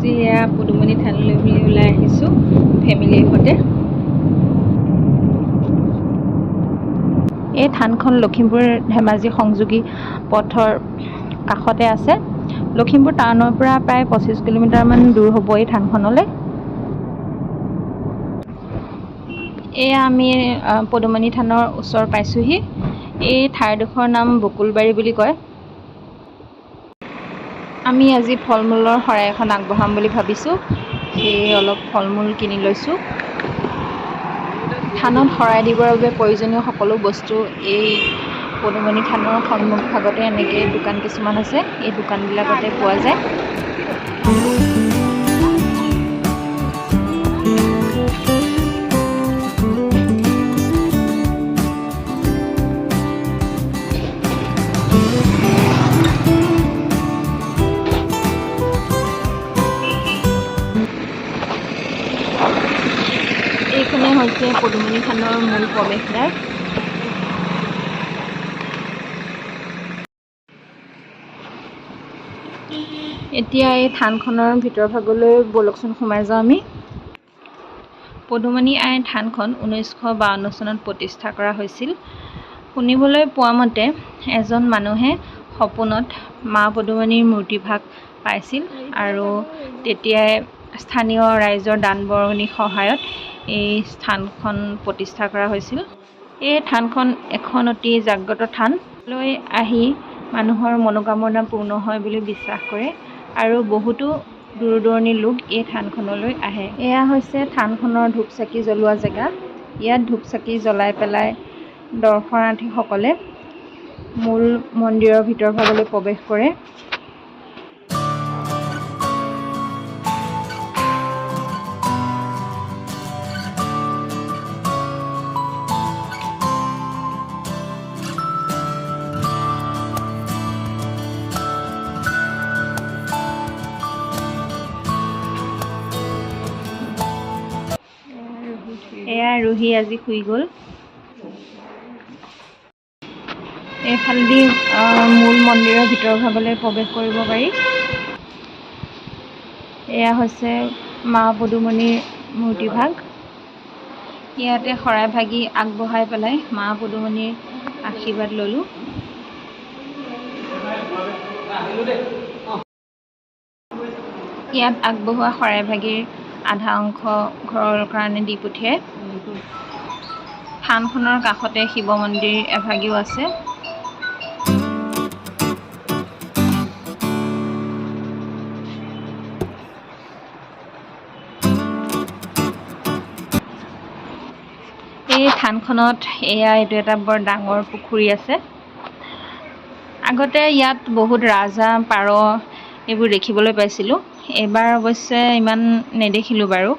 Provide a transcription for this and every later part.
আজি এয়া পদুমণি থানলৈ বুলি ওলাই আহিছোঁ ফেমিলিৰ সৈতে। এই থানখন লখিমপুৰ ধেমাজি সংযোগী পথৰ কাষতে আছে। লখিমপুৰ টাউনৰ পৰা প্ৰায় 25 কিলোমিটাৰমান দূৰ হ'ব এই থানখনলৈ। এয়া আমি পদুমণি থানৰ ওচৰ পাইছোঁহি। এই ঠাইডোখৰৰ নাম বকুলবাৰী বুলি কয়। আমি আজি ফল মূলৰ শৰাই এখন আগবঢ়াম বুলি ভাবিছোঁ, সেয়ে অলপ ফল মূল কিনি লৈছোঁ। থানত শৰাই দিবৰ বাবে প্ৰয়োজনীয় সকলো বস্তু এই পদুমণি থানৰ সন্মুখ ভাগতে এনেকৈ দোকান কিছুমান আছে, এই দোকানবিলাকতে পোৱা যায়। এইখনে হৈছে পদুমণি থানৰ মূল প্ৰৱেশদ্বাৰ। এতিয়া এই থানখনৰ ভিতৰ ভাগলৈ ব'লকচোন, সোমাই যাওঁ আমি। পদুমণি আই থানখন 1952 চনত প্ৰতিষ্ঠা কৰা হৈছিল। শুনিবলৈ পোৱা মতে এজন মানুহে সপোনত মা পদুমণিৰ মূৰ্তিভাগ পাইছিল আৰু তেতিয়াই স্থানীয় ৰাইজৰ দান বৰঙণিৰ সহায়ত এই স্থানখন প্ৰতিষ্ঠা কৰা হৈছিল। এই থানখন এখন অতি জাগ্ৰত থান। লৈ আহি মানুহৰ মনোকামনা পূৰ্ণ হয় বুলি বিশ্বাস কৰে আৰু বহুতো দূৰ দূৰণিৰ লোক এই থানখনলৈ আহে। এয়া হৈছে থানখনৰ ধূপ চাকি জ্বলোৱা জেগা। ইয়াত ধূপ চাকি জ্বলাই পেলাই দৰ্শনাৰ্থীসকলে মূল মন্দিৰৰ ভিতৰ ভাগলৈ প্ৰৱেশ কৰে। এয়া ৰুহি আজি শুই গ'ল। এইফালেদি মূল মন্দিৰৰ ভিতৰ ভাগলৈ প্ৰৱেশ কৰিব পাৰি। এয়া হৈছে মা পদুমণিৰ মূৰ্তিভাগ। ইয়াতে শৰাই ভাগি আগবঢ়াই পেলাই মা পদুমণিৰ আশীৰ্বাদ ল'লোঁ। ইয়াত আগবঢ়োৱা শৰাই ভাগিৰ আধা অংশ ঘৰৰ কাৰণে দি পঠিয়ায়। থানখনৰ কাষতে শিৱ মন্দিৰ এভাগিও আছে। এই থানখনত এয়া এইটো এটা বৰ ডাঙৰ পুখুৰী আছে। আগতে ইয়াত বহুত ৰাজহাঁহ, পাৰ এইবোৰ দেখিবলৈ পাইছিলোঁ। এইবাৰ অৱশ্যে ইমান নেদেখিলোঁ বাৰু।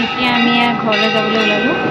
এতিয়া আমি ঘৰলৈ যাবলৈ ওলালোঁ।